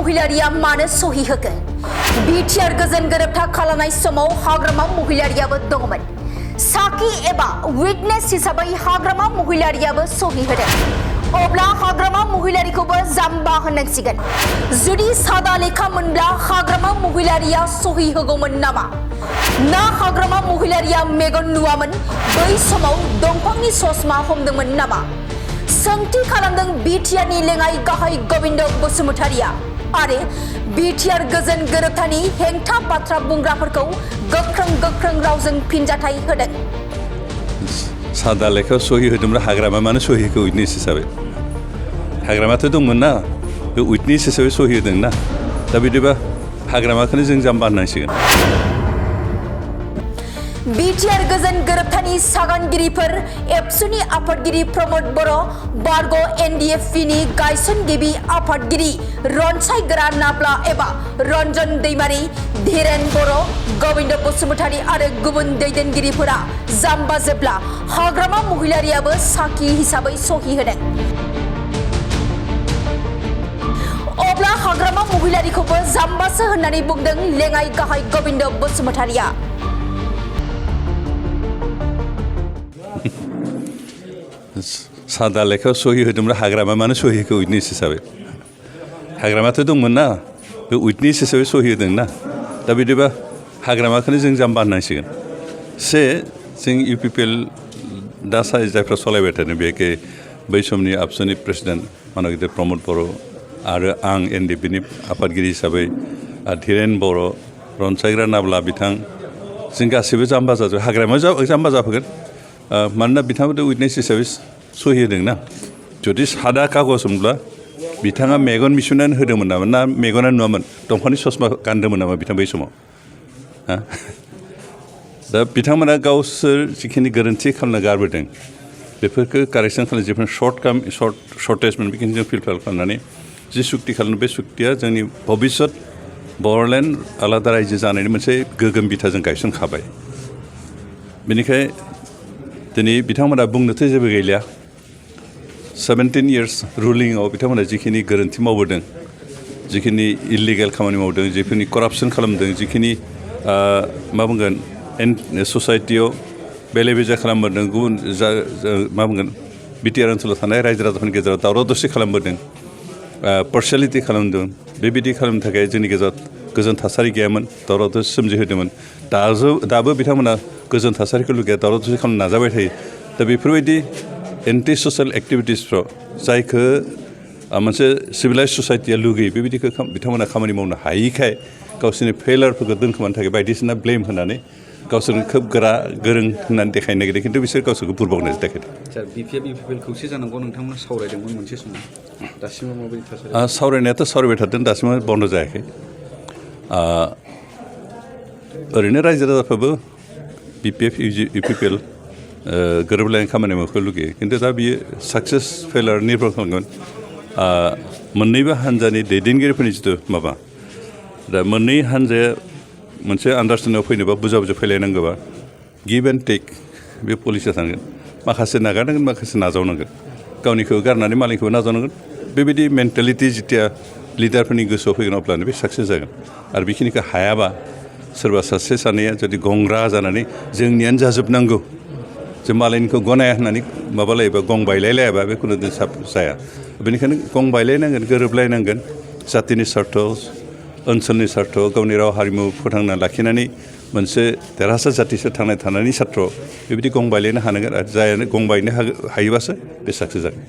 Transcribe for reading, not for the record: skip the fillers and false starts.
महिलारिया मानो सहि होगोन बिटिआर गोजोन गोरोबथा खालामनाय समाव हाग्रामा महिलारियाबो दङमोन साखि एबा विटनेस हिसाबै हाग्रामा महिलारियाबो सहि होदों अब्ला हाग्रामा महिलारिखौबो जाम्बा होननांसिगोन जुदि सादा लेखा मोनब्ला हाग्रामा महिलारिया सहि होगौमोन नामा ना हाग्रामा महिलारिया मेगन नुवामोन बै समाव दंफांनि ससमा हमदोंमोन नामा सोंथि खालामदों बिटिआरनि लेङाइ गाहाय गोविन्द बसुमतारिया आरो बिटिआर गोजोन गोरोबथानि हेंथा बाथ्रा बुंग्राफोरखौ गोख्रों रावजों फिनजाथाय होदों सादा लेखायाव सहि होदोंब्ला हाग्रामा मानो सहि होखो उइटनेस हिसाबै हाग्रामाथ' दंमोन ना बे उइटनेस हिसाबै सहि होदों ना दा बिदिबा हाग्रामाखौनो जों जाम्बा होननांसिगोन बिटिआर गोजोन गोरोबथानि सागानगिरिफोर एबसुनि आफादगिरि प्रमद बर' बारग' एनडिएफबिनि गायसनगिरि आफादगिरि रनसायगोरा नाब्ला एबा रन्जन दैमारी धीरेन बर' गोविन्द बसुमतारी आरो गुबुन दैदेनगिरिफोरा जाम्बा जेब्ला हाग्रामा महिलारियाबो साखि हिसाबै सहि होदों अब्ला हाग्रामा महिलारिखौबो जाम्बासो होननानै बुंदों लेङाइ गाहाय गोविन्द बसुमतारिया सादा लेखायाव सहि होदोंब्ला हाग्रामा मानो सहि होखो उइटनेस हिसाबै हाग्रामाथ' दंमोन ना बे उइटनेस हिसाबै सहि होदों ना दा बिदिबा हाग्रामाखौनो जों जाम्बा होननांसिगोन जों इउपिपिएल दा जायफ्रा सालायबाय थादों बेखौ बै समनि आबसुनि प्रेसिडेन्ट मानगिदिर प्रमद बर' आरो आं एनडिएफबिनि आफादगिरि हिसाबै धीरेन बर' रनसायग्रा नाब्ला बिथां जों गासैबो जाम्बा जाजोब हाग्रामायाव जाम्बा जाफैगोन मानोना बिथाङाबो उइटनेस हिसाबै सहि होदों ना जुदि सादा कागज मोनब्ला बिथाङा मेगन मिसुनानै होदोंमोन नामा ना मेगना नुवामोन दंफांनि ससमा गानदोंमोन नामा बिथां बै समाव दा बिथांमोना गावसोर जिखिनि गोरोन्थि खालामना गारबोदों बेफोरखौ कारेक्सन खालामनो जिफोर सर्टेजमोन बेखिनि जों फिलफिल खालामनानै जि सुक्ति खालामो बे सुक्तिया जोंनि भबिष्यत बर'लेण्ड आलादा रायजो जानायनि मोनसे गोगोम बिथा जों गायसनखाबाय बेनिखाय दिनै बिथांमोना बुंनोथ' जेबो गैलिया 17 इयार्स रुलिंआव बिथांमोना जिखिनि गोरोन्थि मावबोदों जिखिनि इलिगेल खामानि मावदों जिखिनि करापसन खालामदों जिखिनि मा बुंगोन ससाइटियाव बेले बेजे खालामबोदों गुबुन मा बुंगोन बिटिआर ओनसोलाव थानाय रायजो राजाफोरनि गेजेराव दावराव दावसि खालामबोदों पार्सियेलिटि खालामदों बेबायदि खालामनो थाखाय जोंनि गेजेराव गोजोन थासारि गैयामोन दावराव दावसि सोमजिहोदोंमोन दाबो बिथांमोना गोजोन थासारिखौ लुगैया दावराव दावसि खालामनो नाजाबाय थायो दा बेफोरबायदि एन्टि ससियेल एक्टिभिटिसफ्राव जायखौ मोनसे सिभिलाइज ससाइटिया लुगैयो बेबायदिखौ बिथांमोना खामानि मावनो हायिखाय गावसोरनि फेलारफोरखौ दोनखोमानो थाखाय बायदिसिना ब्लेम होनानै गावसोरनो खोब गोरों होननानै देखायनो नागिरदों खिन्थु बिसोर गावसोरखौ बुरबावनायसो देखायदों बिपिएफ इउपिपिएल खौसे जानांगौ नोंथांमोना सावरायदोंमोन मोनसे समाव दासिमबो माबायदि थासारि सावरायनायाथ' सावरायबाय थादों दासिमबो बन्द' जायाखै ओरैनो रायजो राजाफ्राबो बिपिएफ इउपिपिएल गोरोबलायनाय खामानि मावखौ लुगैयो खिन्थु दा बियो साक्सेस फेलार निर्भर खालामगोन मोननैबो हान्जानि दैदेनगिरिफोरनि जिथु माबा दा मोननै हान्जाया मोनसे आन्डारस्टेन्डिंआव फैनोबा बुजा फैलायनांगौबा गिभ एन्ड टेक बे पलिसिया थांगोन माखासे नागारनांगोन माखासे नाजावनांगोन गावनिखौ गारनानै मालायखौबो नाजावनांगोन बेबायदि मेन्टेलिटि जिथिया लिडारफोरनि गोसोआव फैगोन अब्लानो बे साक्सेस जागोन आरो बेखिनिखौ हायाबा सोरबा सासे सानैया जुदि गंग्रा जानानै जोंनियानो जाजोबनांगौ जों मालायनिखौ गनाया होननानै माबा लायोबा गं बायलायलायाबा बे खुनु जाया बेनिखायनो गं बायलायनांगोन गोरोबलायनांगोन जातिनि सार्थ ओनसोलनि सार्थ गावनि राव हारिमु फोथांना लाखिनानै मोनसे देरहासार जाथिसो थांनाय थानायनि सार्थ बेबायदि गं बायलायनो हानांगोन आरो जायानो गं बायनो हायोबासो बे साक्सेस जागोन